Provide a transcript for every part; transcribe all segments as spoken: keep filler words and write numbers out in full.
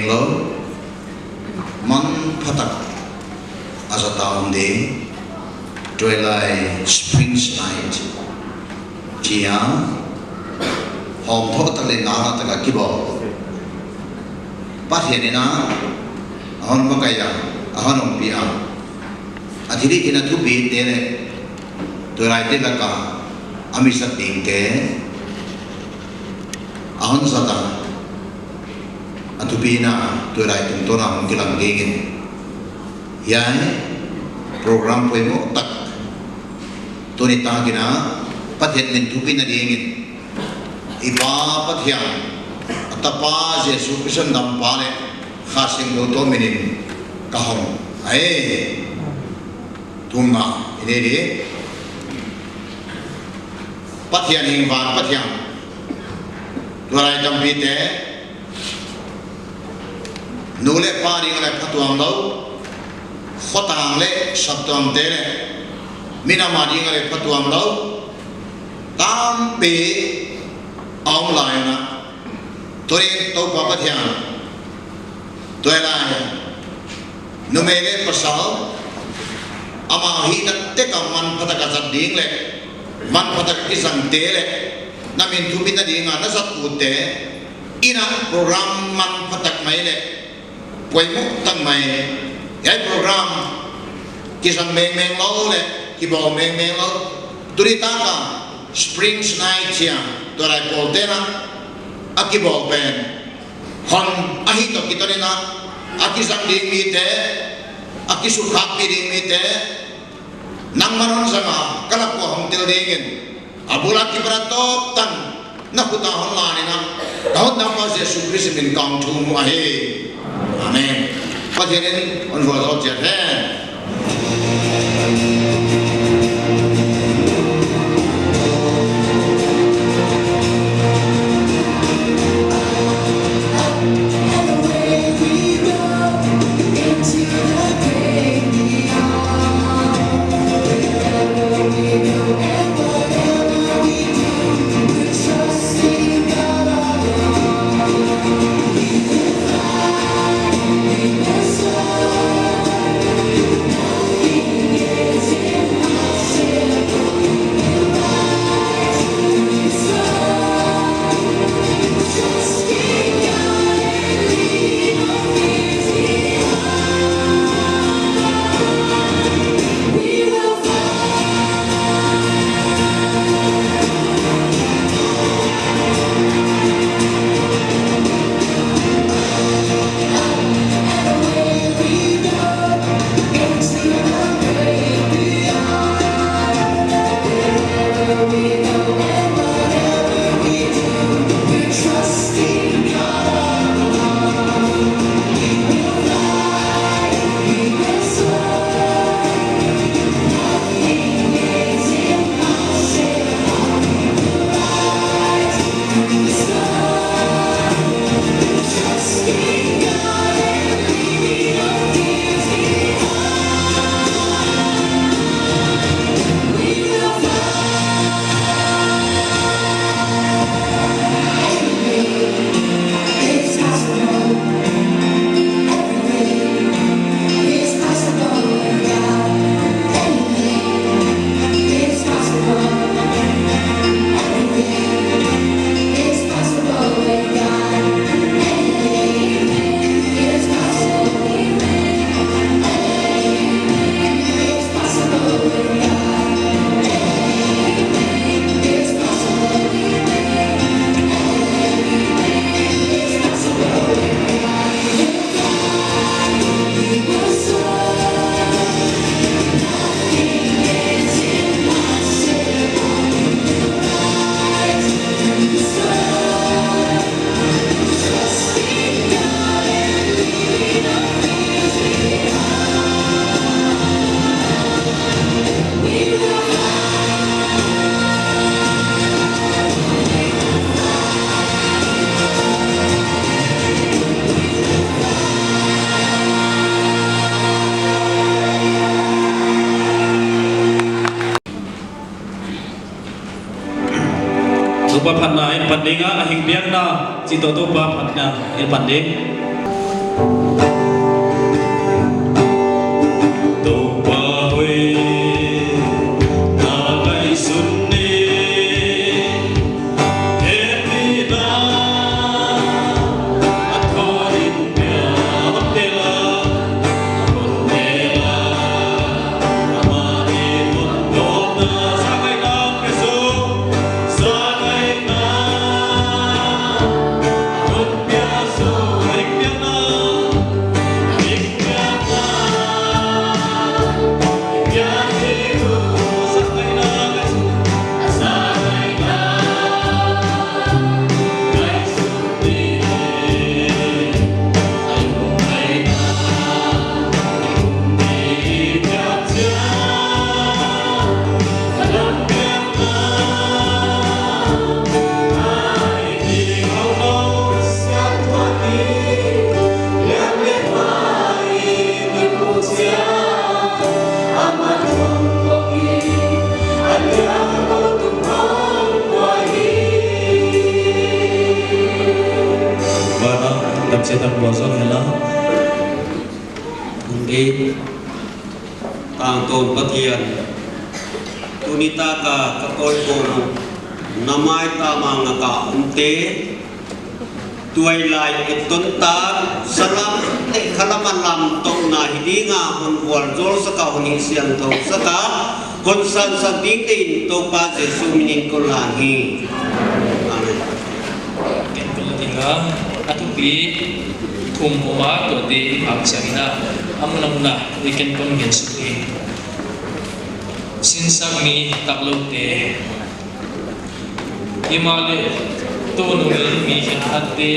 Lo, manphatak a zat a om ding, Tuailai Springs Night chia, hawmthoh tak leh ngakngak tak a kibawl. Pathian in a, a hon makaih a, a hon ompih a, a thilhih in a thupite leh tuailaite lak a a mi zat dingte a hon zat a, a thupina tuailai tungtawn a hong kilang dingin, hiai program poimoh tak tuni tak in a Pathian min thupina dingin i Pa Pathian, a Tapa Jesu Khrist dampa leh Kha Siangthou min in ka hon. Ahi. Thumna, i nei di. Pathian hing van Pathian. Tuailai tampite, nu leh pa ding a leh phatuam lou, khotang leh saptuamte leh minam a ding a leh phatuam lou tampi a om lai un a. Tuin Toupa Pathian, tuailai numei leh pasal, amau hihna tek a manphatak a zat ding leh manphatak a kizangte leh na min thupina ding a na zat utte in a program manphatak mai leh poimoh tak mai, hiai program kizang mengmeng lou leh kibawl mengmeng lou, tuni tak a Springs Night chia tuailai pawlte na a kibawl pen hon ahi toh kiton in a, a kizang ding mite, a kisukkhakpih ding mite, nangman hon zang a, ka lak uah hong tel dingin, a bul a kipan a tawp tan na khut a hon lan in a, ka hotdampa Jesu Khrist min in ka hon thum ahi. Amen. Pathian in hon vualzawl chiat hen. Toupa phatna i pan ding a, a hing biakna chih toh Toupa phatna i pan ding. Tangtawn Pathian, tuni taka ka koi ko na mai ta ma ngaka umte, tuailai etton ta salam te khalam a lamtohna hi dinga hon vualzawl saka hon hihsiangthou saka hon sansan dingte in Toupa Jesu minin kon lang hi. Amen. Ken kon dinga a thupi thum om a, tuate i phak chiangin a mun a mun a i ken kon gen suk hi. Sinsak mi takloute. Himahleh, tunung in mi khenkhatte,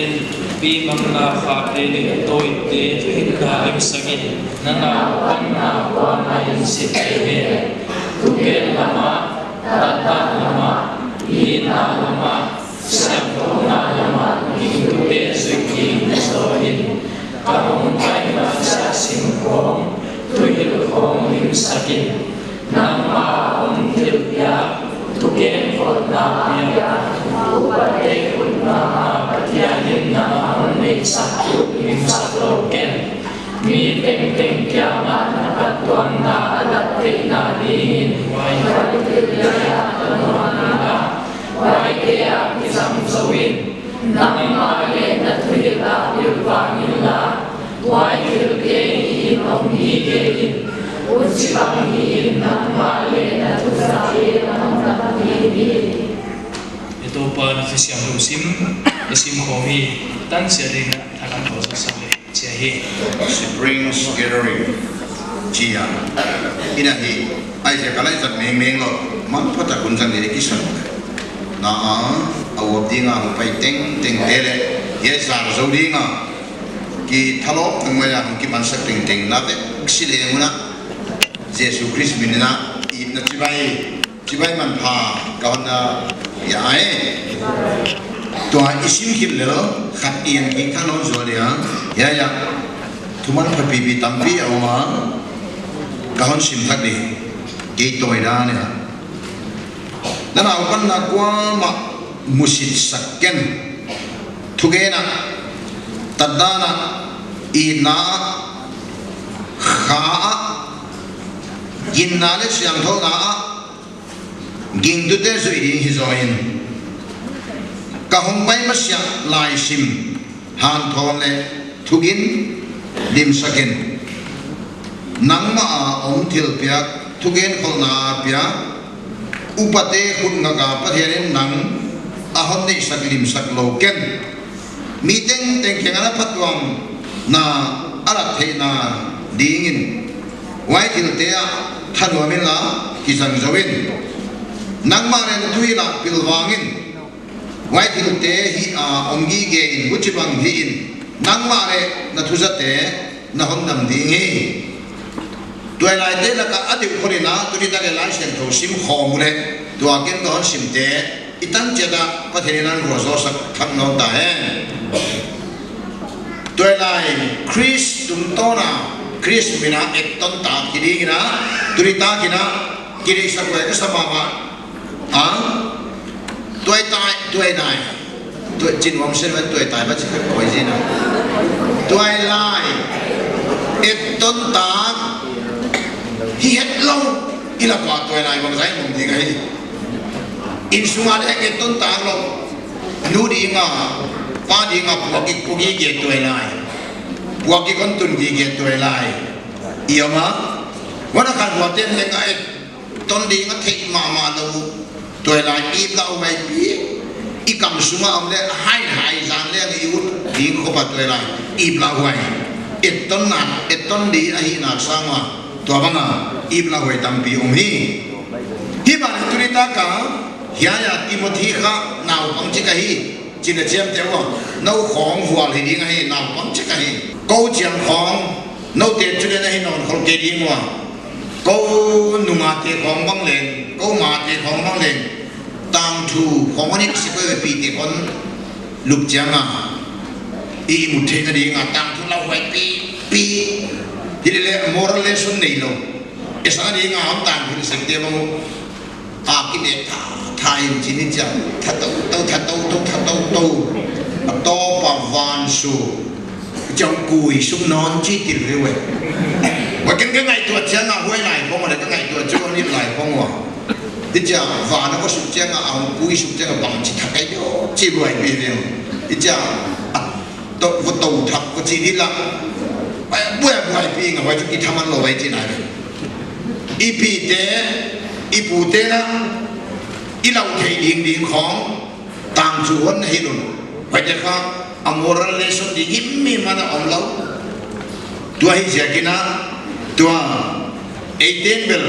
pi mangna khate leh tawite thuhilhna limsak in, na naupanna kuamah in sep kei hen. Thugen lam ah, tatdan lam ah, itna lam ah, siangthouna lam ah, gingtute zuih ding zaw in. Ka hong pai masa sim khawng, thuhilh khawng limsak in. Nangmah a om thilpiak, thugen kholhna piak, upate khut ngaka Pathian in nang a hon neihsak thu limsak lou ken. Mi tengteng kiangah na phattuamna a lat theihna dingin huai thilpiak a nuam in la, huaite ah kizang zou in. Nangmah leh na thuhilh ah pilvang in la, huai thil kei in om hi kei in, huchibang hi in nangmah leh na thuzate na hon dam ding hi. I Toupa na Thusiam lungsim i sim khawm hi, tan sia ding a thakan ko sa sa le chia hi. Springs Gathering chia. Ina hi, ai sia ka lai zat mengmeng lou, man phata kun zang ni ki san. Na a, a uap dinga hong pai tengteng te leh, ye zar zou dinga. Ki thalawp tang mai a hong ki mansak tengteng na vek si leng un a. Jesu Khrist min in a, i na chibai, chibai manpha ka hon na ya ai. Tua i sim khin lel, khat i en kik thak nawn zual dia. Ya, ya. Thuman pha pipi tampi a om a. Ka hon sim thak di. Kei toh i dan ya. Na naupanna kuamah musitsak ken. Thugen ah, tatdan ah, itna ah, kha ah, ginna leh siangthouna ah, gingtute zuih ding hi zaw in. Ka hong pai masiah laisim, hanthawn leh thugin limsak in. Nangmah a om thilpiak, thugen kholhna a piak, upate khut ngaka Pathian in nang a hon neihsak limsak lou ken. Mi tengteng kiangah na phattuamna a lat theihna dingin. Huai thilte ah thanuam in la kizang zou in. Nangmah leh na thuhilh ah pilvang in. Huai thilte hi a om gige in, huchibang hi in, nangmah leh na thuzate na hon dam ding hi. Tuailaite laka a deuh khol in a, tuni tak leh Laisiangthou sim khawm uleh, tua ken ka hon simte, i tan chiat a Pathian in a hon vualzawl sak thak nawn ta hen. Tuailai, Khrist tungtawn a, Khrist min a etton tak hi ding in a, tuni tak in a, kideihsak leh ka sa mahmah. A? Tuaitai, tuainai. Tuai, chin wam sen wan tuaitai ba chi koi zina. Tuailai. Etton tak. Hi het lou. I lak ah tuailai bang zai mong ding ahi. Innsung ah leng etton tak lou. Nu ding a, pa ding a puak i, puak i gige tuailai. Puak i kon tun gige tuailai. I om a. Huan a khanhuaten leng a et ton ding a theih mahmah lou. Tuailai iplah huai pi. I kam sung a om leh a hai hai zan leng i ut ding khop a tuailai iplah huai. Etton nak, etton di ahihna sang a. Tua bang a iplah huai tampi om hi. Hih bang tuni tak a, hiai a Timothy kha naupang chik ahi. Chin a chiamteh ua, nou khawng vual hi ding ahi, naupang chik ahi. Kou chiang khawng, noute chu leng na hi nawn khol kei ding ua. Kou nungate khawng bang leng, kou mate khawng bang leng. Tangthu khawng hon hih sek ua, pite khawng lup chiang a. I mut theihna ding a tangthu lauhuai pi, pi. Hileleh moral lesson neilou. Esang ding a om tangthu sek te bang. A kine tha, tha in chini chiang, tha tou, tou, tha tou, tou, tha tou, tou. A tawp a van su. Chong kui suk non chi til ve ve. Wa ken ka ngaihtuah chiang a huai lai khong le ka ngaihtuah chu ni lai khong wa. Hichia va na ko suk chiang a ang kui suk chiang a bang chi thakai yo chi buai pi ve. Hichia a to ko to thak ko chi ni la. Ai buai buai pi nga wa chu ki thaman lou wai chi nai. I pi te, i pu te na, i lau thei ding ding khong, tangthu hon hi lou. Huaite kha, a moral lesson ding him mi mana om lou. Tua hi ziakin a, tua, ei teng bel,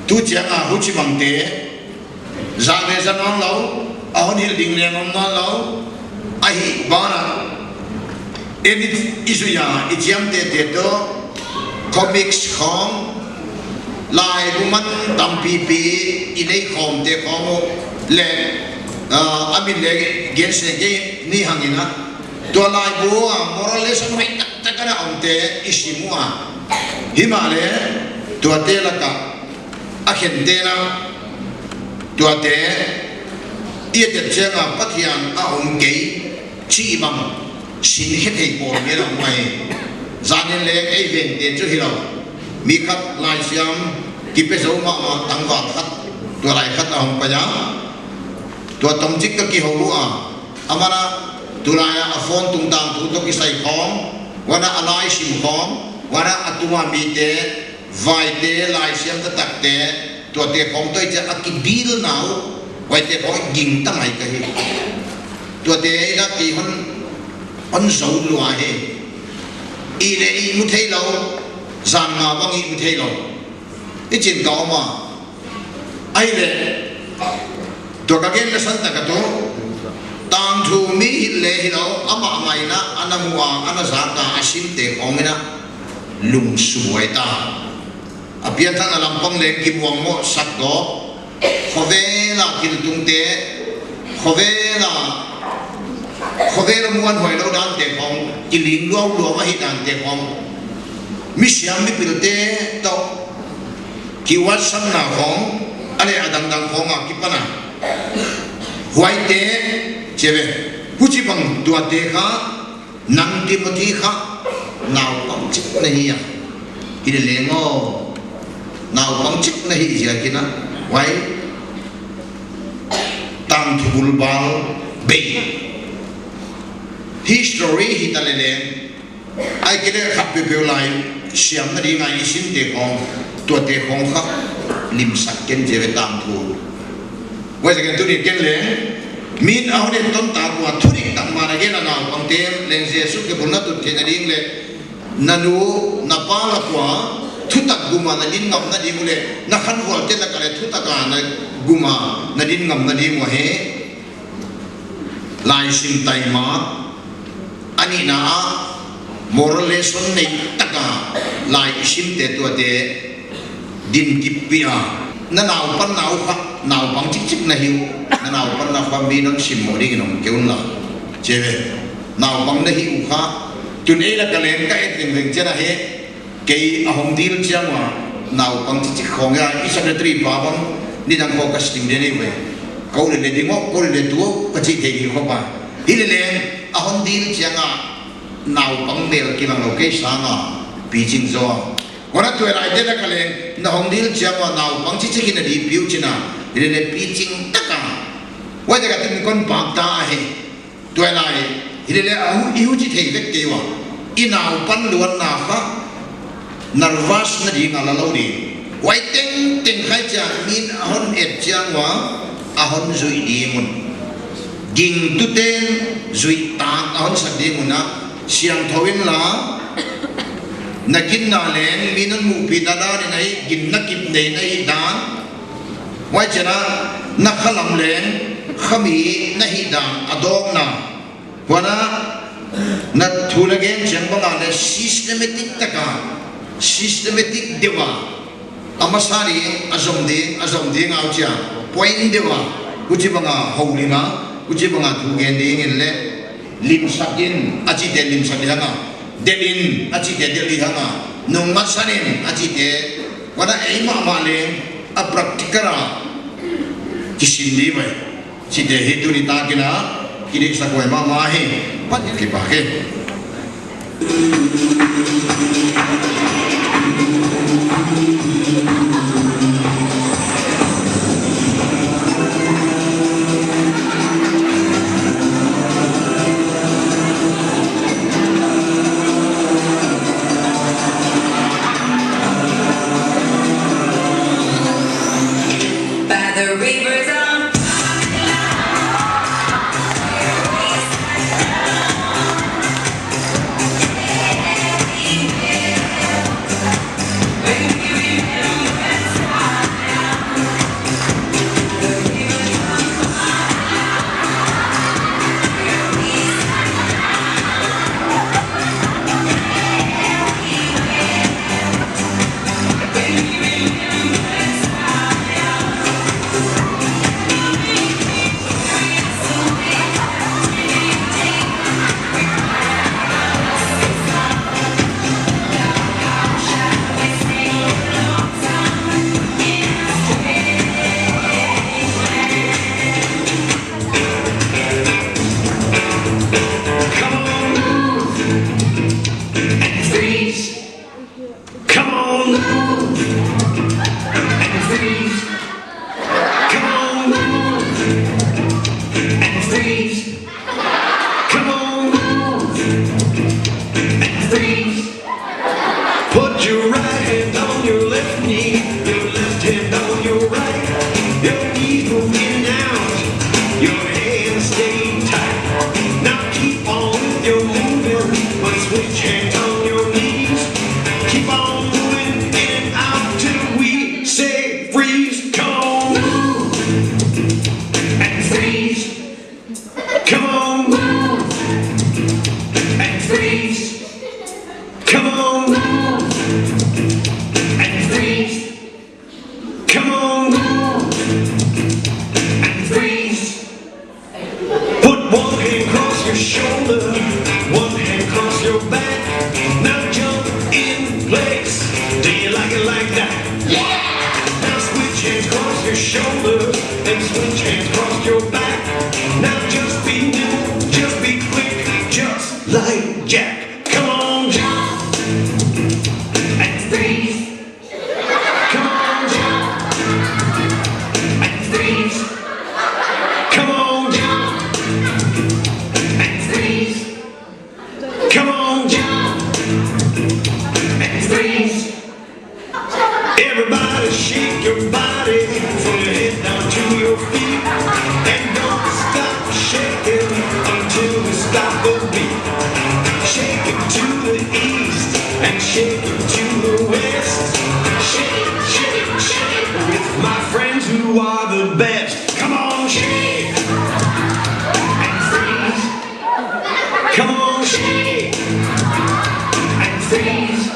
tu chiang a huchibang te, zak le zan om lou, a hon hilh ding leng om nawn lou, ahih banah. Ei i zui a, i chiamtehte toh, comics khong, laibu man tampipi, i nei khawmte khong uh, le, ah, a min le gen seng kei ni hang in a. Tua laibu a, moral lesson hoih taktak ana omte, i sim ua. Himahleh, tuate laka, a khente na, tuate, i et chiang a Pathian a om kei, chih bang, sin khe thei pawl mi lam mai. Zanin leng ei vengte chu hilou. Mi khat laisiam, kipe zou mahmah tangval khat, tua lai khat a hong pai a. Tua tomchik ka kihou ua. Amah na, tulai a phone tungtang thu toh kisai khong, huan a lai sim khong, huan a tung a mite, vaite, laisiam taktakte, tuate khong toh i chia a kibil nau, huaite khong ging ta mai ka hi. Tuate i na ki hon, hon zou lua hi. I le i mu thei lou, zan nga bang i mu thei lou. I chin ka om a. Ahihleh, tua ka gen na san tak a tu, tangthu mi hilh le hilou, amah mai na, ana mu a, ana zak a, a simte khong in a, lungsuai ta. A pianthakna lampang leng kimuang mawh sak dawk, khovel a thiltungte, khovel a, khovel a muanhuai lou dante khong, kiling luau luau ahi dante khong. Mi siam mi pilte toh, ki WhatsApp na khong, a le a dangdang khong a kipan a. Huaite, chi ve, huchibang tuate kha, nang Timothy kha, naupang chik na hi a. Hi le leng aw, naupang chik na hi ziakin a, huai, tangthu bulbal bei. History hi ta le leng, Ahihkeileh khat peuhpeuh lai, siamna ding a i simte khong, tuate khong kha, limsak ken chi ve tangthu. Huaiziakin tuni ken leng, min a hon et ton ta kua thudik tak mah na gen a naupangte, leng Jesu kibulna tut theihna ding leh, na nu, na pa lak ua, thutak gum a na din ngamna ding uh leh, na khanhualte lak a leh thutak a na gum a, na din ngamna ding uh ahi. Laisim taima, a nihna ah, moral lesson nei taka, lai i simte tuate, din kipia. Na naupan nau kha, naupang chikchik na hi uh, na naupan nau kha mi non simmoh ding in om kei un la. Chi ve, naupang na hi uh kha, tun ei lak a leng ka et vengveng chiang ahi, Kei a hong dil chiang ua, naupang chikchik khong a, i secretary pa bang, nidang khong ka sting den ei ve. Kou le le ding uh, kou le le tu uh, ka chih thei ding khong pa. Hi le leng, a hong dil chiang a, naupang mel kilang lou kei sang a, piching zaw. Huan a tuai lai te lak a leng, na hong dil chiang ua, naupang chikchik in a di piu chin a, hi le le piching taka. Huai te ka tin kon pak ta ahi. Tuailai, hi le le a hu, i huchi thei vek kei ua. I naupan luanna kha, nervous na ding a la lou ding. Huai tengteng khai chiang min a hon et chiang ua, a hon zuih ding un. Gingtuten zuih tak a hon sak ding un a, siangthou in la, na ginna leng, min hon muhpihna dan in ahi, ginna kip nei na hi dan, Huai chiang a, na khalam leng, khami na hihdan a dawngna. Huan a, na thu na gen chiang bang a leh systematic taka, systematic deuh a. A masa ding, a zom ding, a zom ding a huchia. Point deuh a, huchibang a houlim a, huchibang a thu gen ding in leh. Limsak in, a chihte limsak di hang a. Delh in, a chihte delh di hang a. Nungmat san in, a chihte. Huan a ei mahmah leng, a practical a kisin di mai. Chihte hi tuni tak in a, kideihsak huai mahmah hi. Pat kipak hi. By the rivers of Come on, move and freeze. Come on, move and freeze. Come on, move and freeze. Come on, move and freeze. Put your right hand on your left knee, your left hand on your right. Your knees move in and out, your hands stay tight. Now keep on with your moving, but switch hands on your knees. Keep on moving in and out till we say freeze. Come on, move and freeze. Come on, move and freeze. Come on, move and freeze. Come on, move and freeze. Put one hand across your shoulder, one hand across your back. Now jump in place. Do you like it like that? Yeah! Now switch hands across your shoulder and switch hands across your back. Now just be nimble, just be quick, just like Jack. Come on, jump and freeze. Come on, jump and freeze. Come on, jump and freeze. Come on, jump and freeze. Everybody shake your body from your head down to your feet. And don't stop shaking until we stop the beat. Shake it to the east and shake it to the west. Shake it, shake it, shake it with my friends who are the best. Come on, shake and freeze. Come on, shake and freeze.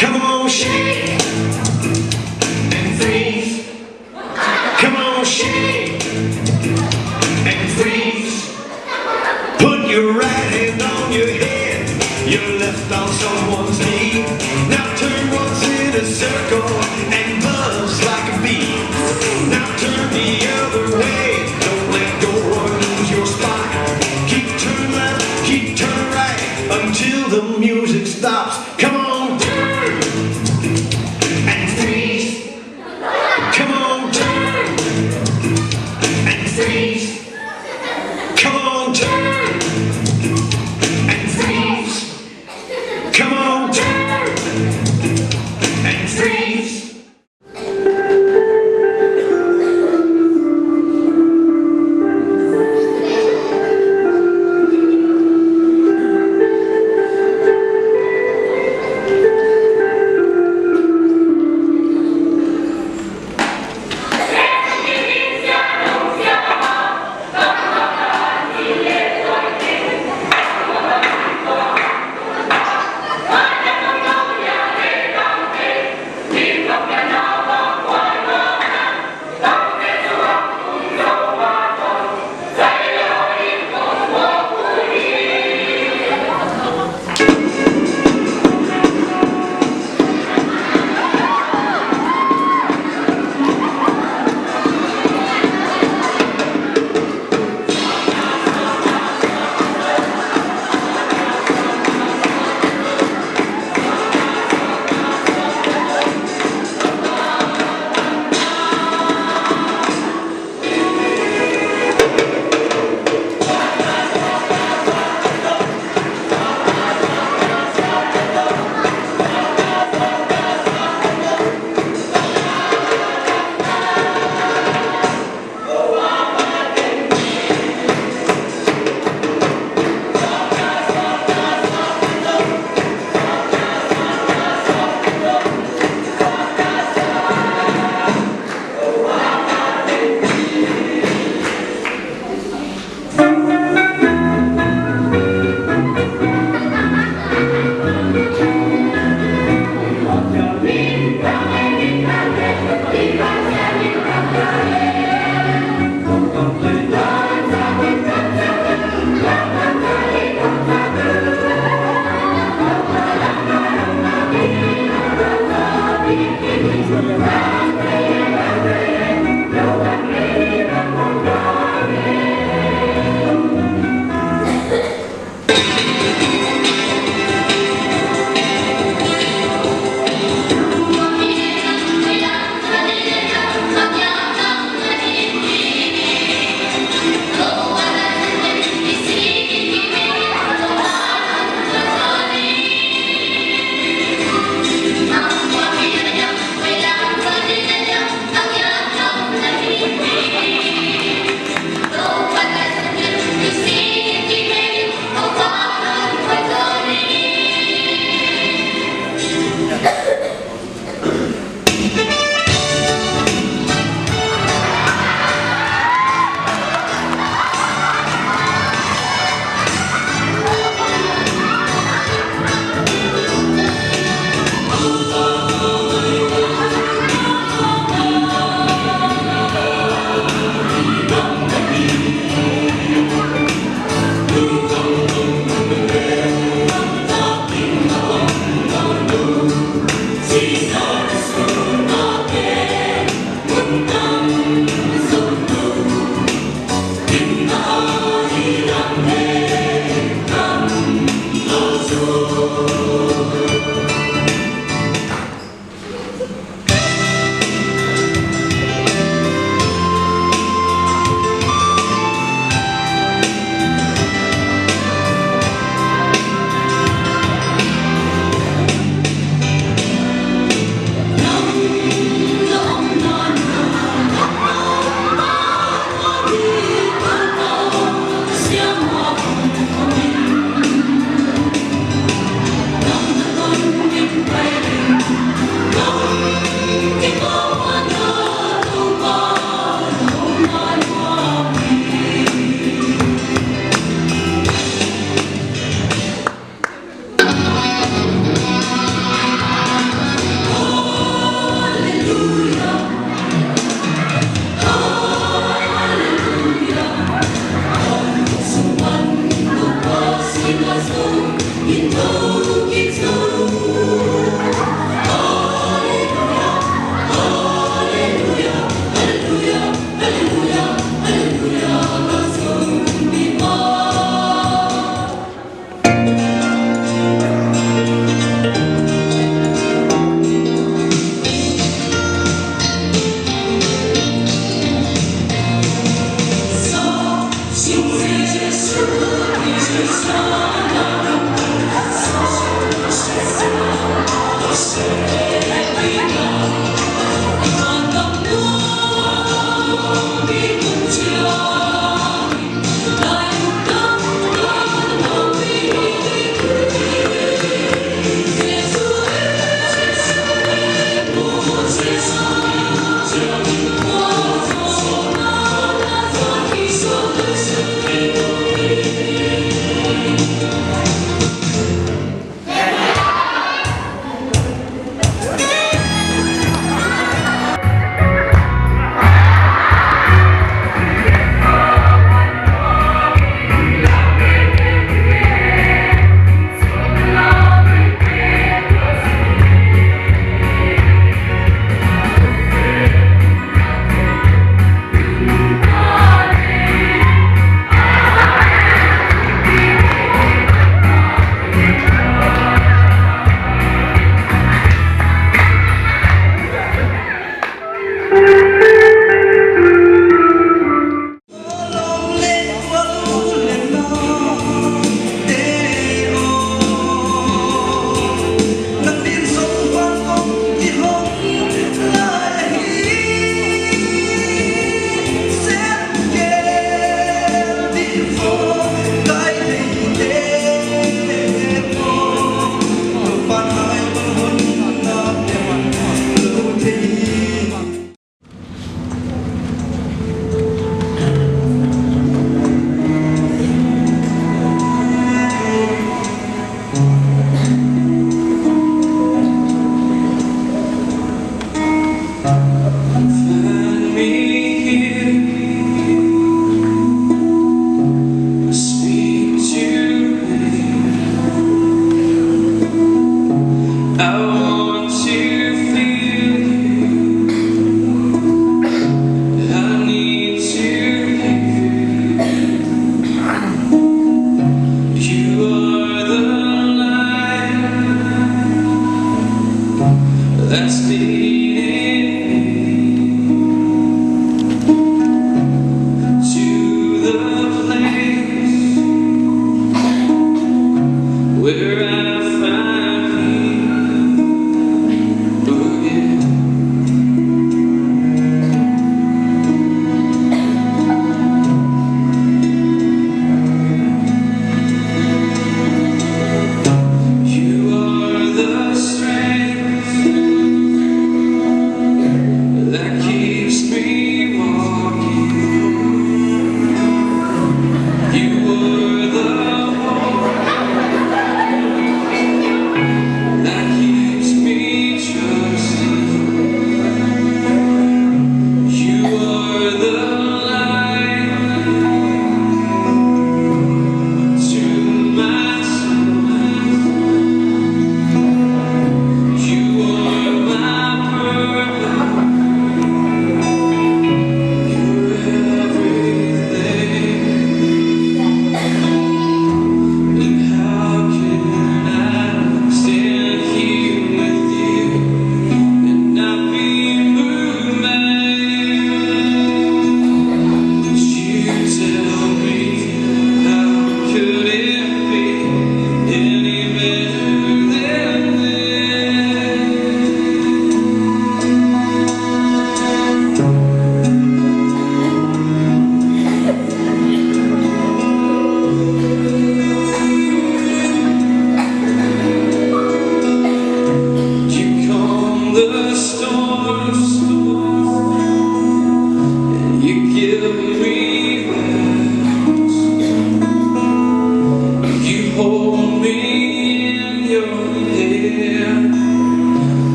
Come on, shake and freeze. Come on, shake and freeze. Put your right hand on your head, your left on someone's knee. Now turn once in a circle and buzz like a bee. Now turn the other way, don't let go or lose your spot. Keep turn left, keep turn right until the music stops. Come on, turn and freeze. Come on, turn and freeze. Come on, turn and freeze. Come on.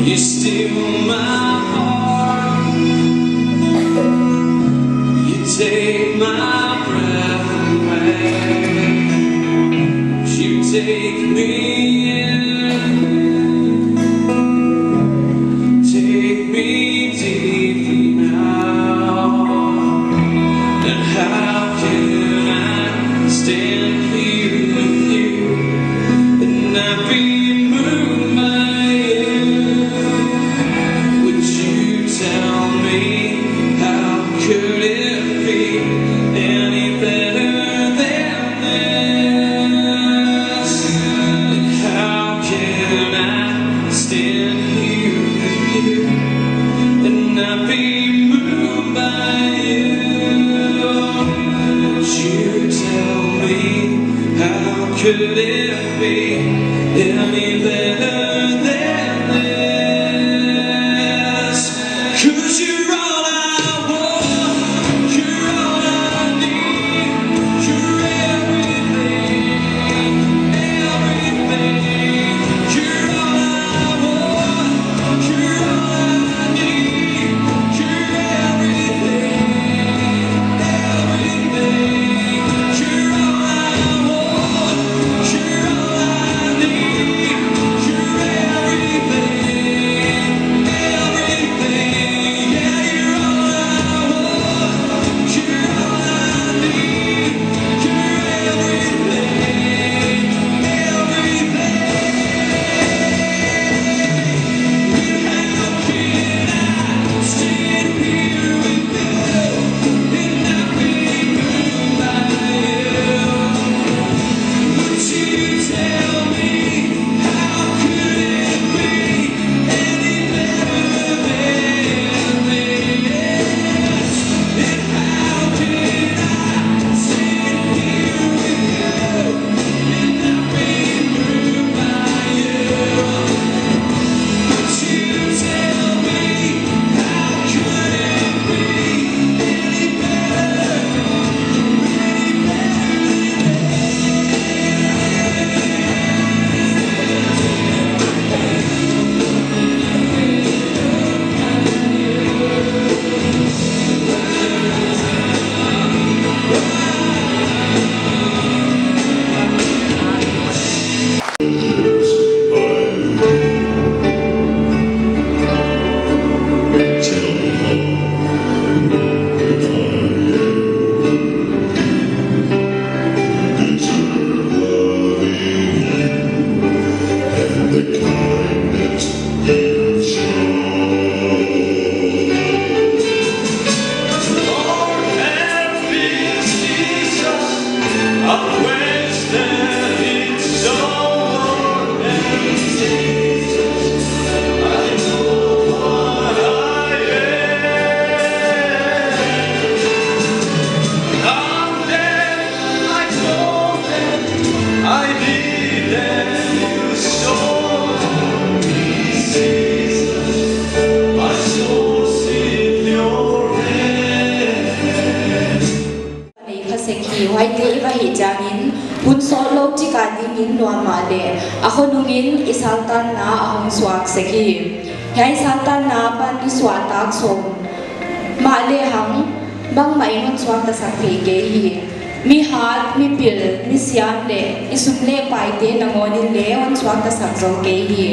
You steal my heart. You take my breath away. You take me in. Take me deep now. And how can I stand here with you and not be moved by you? Would you tell me, how could it be any better than this? And how can I stand here with you and not be moved by you? Would you tell me, how could it be any better than this? 'Cause you're all I want, you're all I need, you're everything, everything. You're all I want, you're all I need, you're everything, everything. You're all I want, you're all I need, you're everything, everything. Yeah, you're all I want, you're all I need, you're everything, everything. Nei kha sek hi, huaite i va hih chiangin, hun sawtlou chik a dingin nuam mahleh, a khonungin i saltanna a hong suak sek hi. Hiai saltanna apan i suahtak sawm mahlehang, bangmah in hon suaktasak thei kei hi. Mi hat, mi pil, mi siam leh i sum leh paite nangawnin leng hon suaktasak zou kei hi.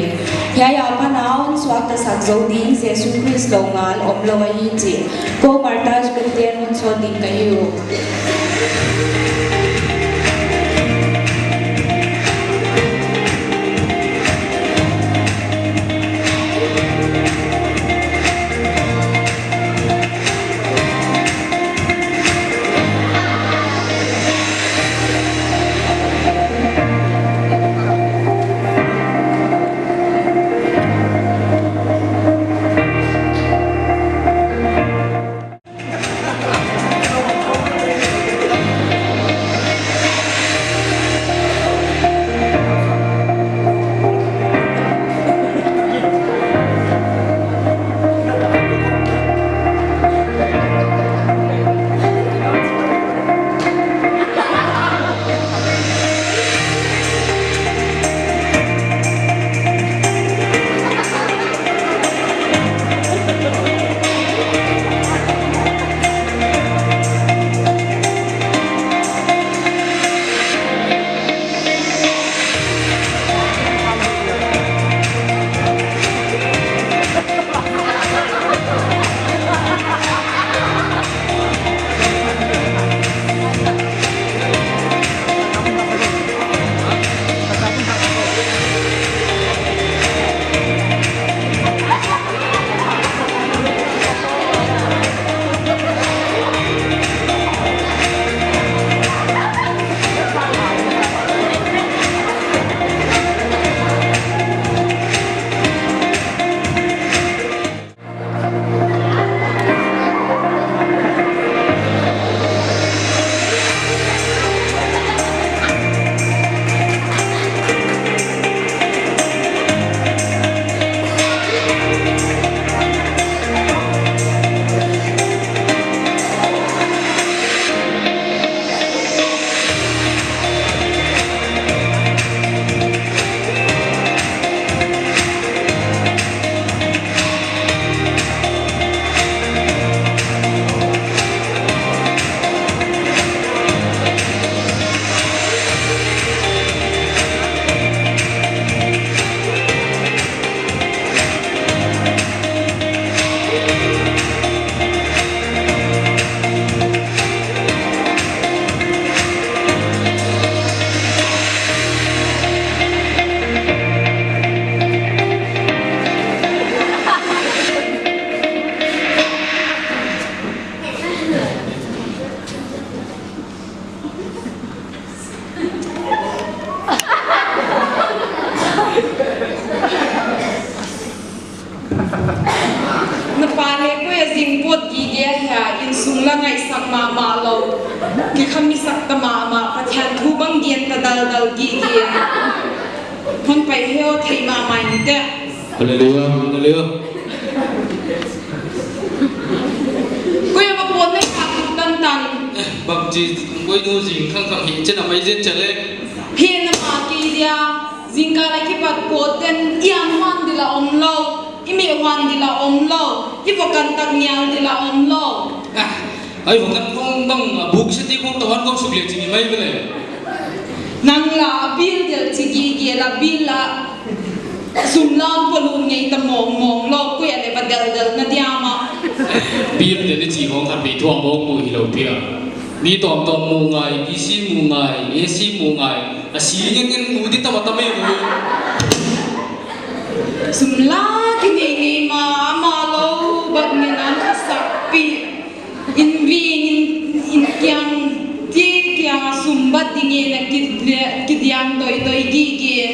Hiai apan a hon suaktasak zou ding Jesu Khrist lou ngal omlou ahi chih kou Martyrs Group te'n hon sawt ding ka hi uh. Na pa leh koi a zing pawt gige hia, innsung la ngaihsak mahmah lou. Kikhamisak ta mahmah, Pathian thu bang gen ta daldal gige. Hon pai heuh thei mahmah inteh. Hallelujah, hallelujah. Koi a va pawt na hia tantan. Bangchi, koi nu zing khangkhang hi chena mai zen chale. Hi na ma ki dia, zingkal a kipat pawt den, i an huan di la om lou. I meh huan di la om lou, i vakan tak ngial di la om lou. Ah, ai vakan khong bang, ah, buk siti khong tawan khong suk le chini mai bele. Nang la bil del chi gige la bil la sum lam polun ngei ta mong mong lou, koi a leh va del del na diam a. Bil del chi khong khat bi thua mong mu hi lou pia. Mi tom tom mu ngai, P C mu ngai, A C mu ngai, a si ngen ngen mu di tama tama mu. Sum la ki nei nei ma, ama lou bat ngen an ka sak pi. In ving in, in kiang ti kiang a sum bat ding e na ki, ki diang doi doi gige.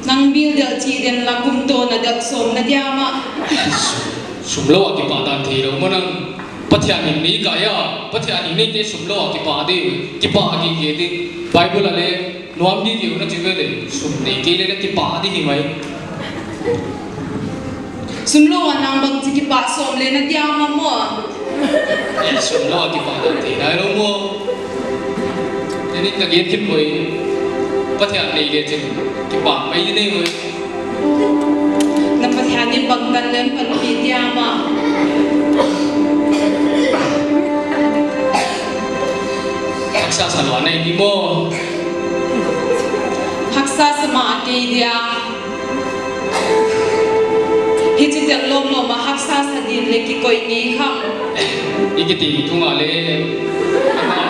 Nang bil del chi den la kum to na del som na diam a. Sum lou a kipak dan thei lou maw nang. Pathian in nei ka ya, Pathian in nei te sum lou a kipak di, kipak gige di. Bible a leh nuam di di na chi ve leh, sum nei kei leh na kipak di hi mai. Sum lou a nang bangchi kipak som le na diam a maw. Eh, sum lou a kipak dan thei nai lou maw. Tuni ka gen kip koi, Pathian nei le chin kipak mai nei koi. Na Pathian in bangtan lem panpih diam a. Haksa sa lou nei di maw. Haksa sa mah kei dia. Hichi tel lom lom a haksa sa din leh kikoih ngei kham. I kiting tung a leh,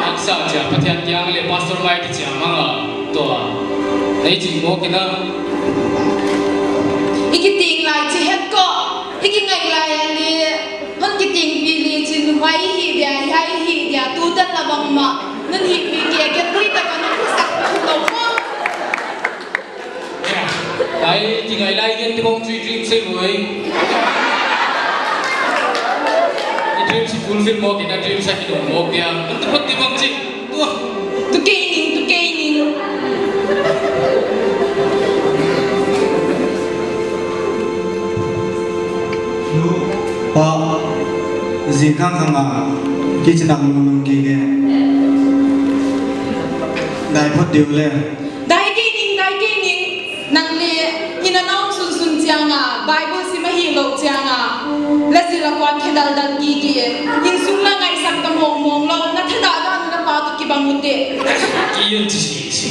haksa chia Pathian kiang leh pastor mai kichia mang a, tua. Nei chi maw kina. I kiting lai chi het ko, i kingai lai a leh, hon kiting pi leh chin huai hi dia, hiai hi dia, tu tan la bang ma, nun hi pi kia kia tui ta ka nun sak pi to ko. Ai, kingai lai gen ti bang three dreams sei lou ei. I dreams i fulfill maw, kina dreams a kidong maw, kia. Kan tu pat ti bang chik. Tua. Tu kei ning, tu kei ning. Nu, pa, zing khangkhang a, kichi nak lulung gige. Dai phot diu leh. Dai kei ning, dai kei ning. Nang leh, inn a na om sunsun chiang a, Bible sim a hilou chiang a, la zil a kuan khe daldal gige, innsung la ngaihsak ta mong mong lou, na thadah dan na pa toh kibang ute. Ki yun chi si si.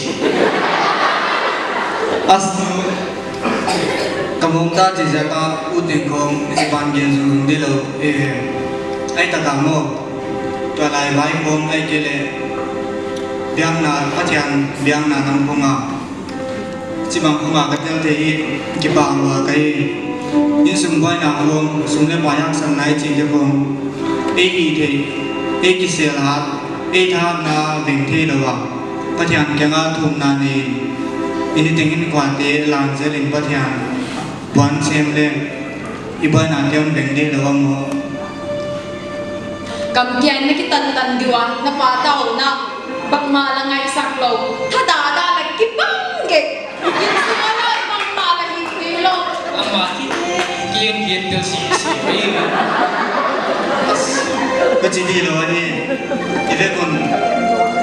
As nu, ka mong ta chi ziak a, u teng khong, i ban gen zung zung di lou, eh, ai ta ka mo, tua lai vai khong, ai ke leh, biakna, Pathian, biakna nam khong a. Chibang khong a ka tel thei hi, kipak lua ka hi. Innsung buaina khong, sum leh pai haksatna i chih te khong. Ei hih theih, ei kisel hat, ei thahatna veng thei lou a. Pathian kiang a thumna nei. I niteng innkuante lan zel in Pathian. Puan sem leh. I buaina te hon veng thei lou a maw. Kam kia na kitan tan diu a, na pa tawpna, bangmah la ngaihsak lou, thadah dah la kibang gek. Innsung a lou bangmah la hih thei lou. Ama ki, ki, ki, tel si, si, si. Ka chi di lou ni. I ve kon,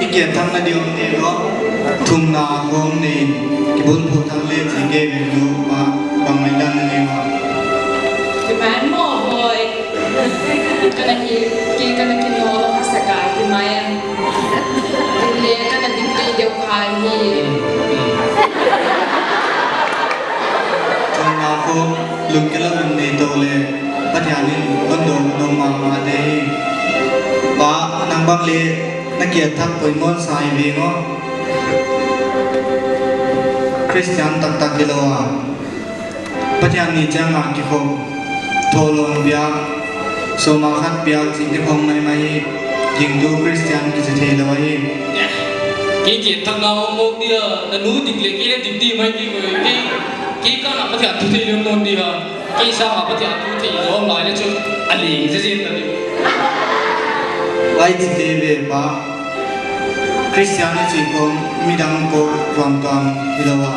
i kiat thak na di om ni lou. Thumna hong ni, kibulphuh thak leh chi ke ve nu ma, bang mai dan ni ma. Ki man mo boy. Kana ki, ki kana ki no lo ha sa ka hi mai. Ding leh kana ding kei deuh kha hi. Thumna hong, lungkila lung ni to leh. Pathian in hon dawng dawng mahmah te hi. Pa, nang bang leh na kiat thak poimoh sa hi ve maw. Christian taktak hilou a. Pathian ni chiang a kikhop. Thawlawm biak. Sawma khat biak chih te khong maimai hi. Gingtu Christian kichi thei lou hi. Kei kiat thak na om mawk dia, na nu dik leh kei leh dik di mai kei ko, kei, kei kana Pathian thu thei lem nawn dia. Ei sang a Pathian thu thei zawm lai leh chu a ling zezen ta ding. Huai chih kei ve pa. Christian i chih khong midang khong tuamtuam hilou a,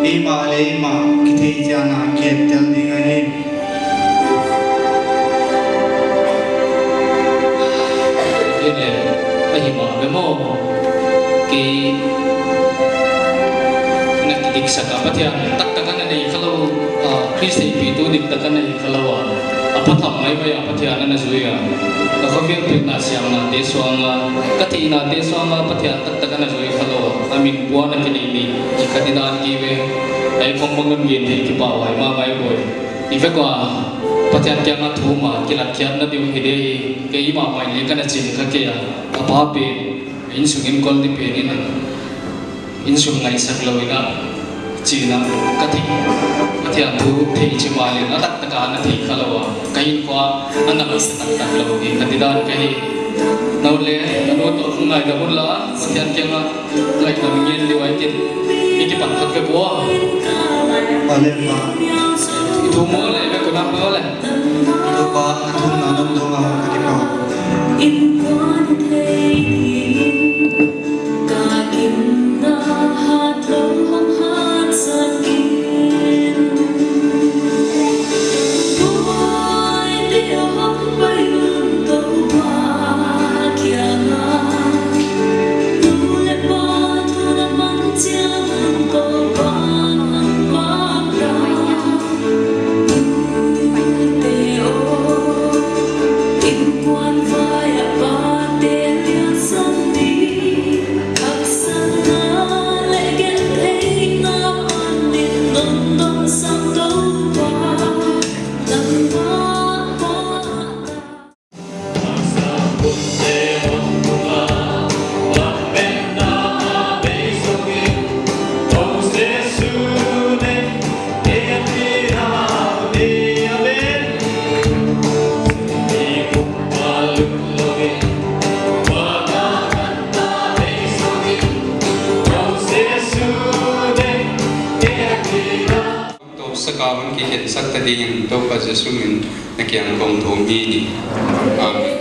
eimah leh eimah kitheichian a kitel ding ahi. Hileh, ahi mah ve maw. Kei na kidiksak a Pathian taktak ana nei kha lou, ah, Khrist theipitu diktak ana nei kha lou a, a pha tham maimai a Pathian ana zui a. Ka khovel pilna siamnate suang a, ka theihnate suang a Pathian taktak ana zui kha lou a, a min puan a kinei ni, i ka didan ki ve. Ei khong bang nun gen thei kipahhuai mahmah e boi. I vek ua Pathian kiang a thum a kilatkhiatna ding hi de hi, kei mahmah in leng kana chin kha kei a, ka pa pen, insung in kol di pen in, insung ngaihsak lou in a, chih na ka thei, Pathian thu thei chi mah leh na taktak a na thei kha lou a, ka inkuan a na taktak lou hi, ka didan ka hi. Nou leh, na nu toh ngaidam un la, Pathian kiang a ngaidam ngen di huai kei. I kipan khat ka bua. Vale pa. I thum maw leh, i vek kha na maw leh. Ka thum pa, ka thumna dongdong a ka kipah. Toh saka hon kikhensak ta dingin Toupa Jesu min na kiang kong thum hi. Amen.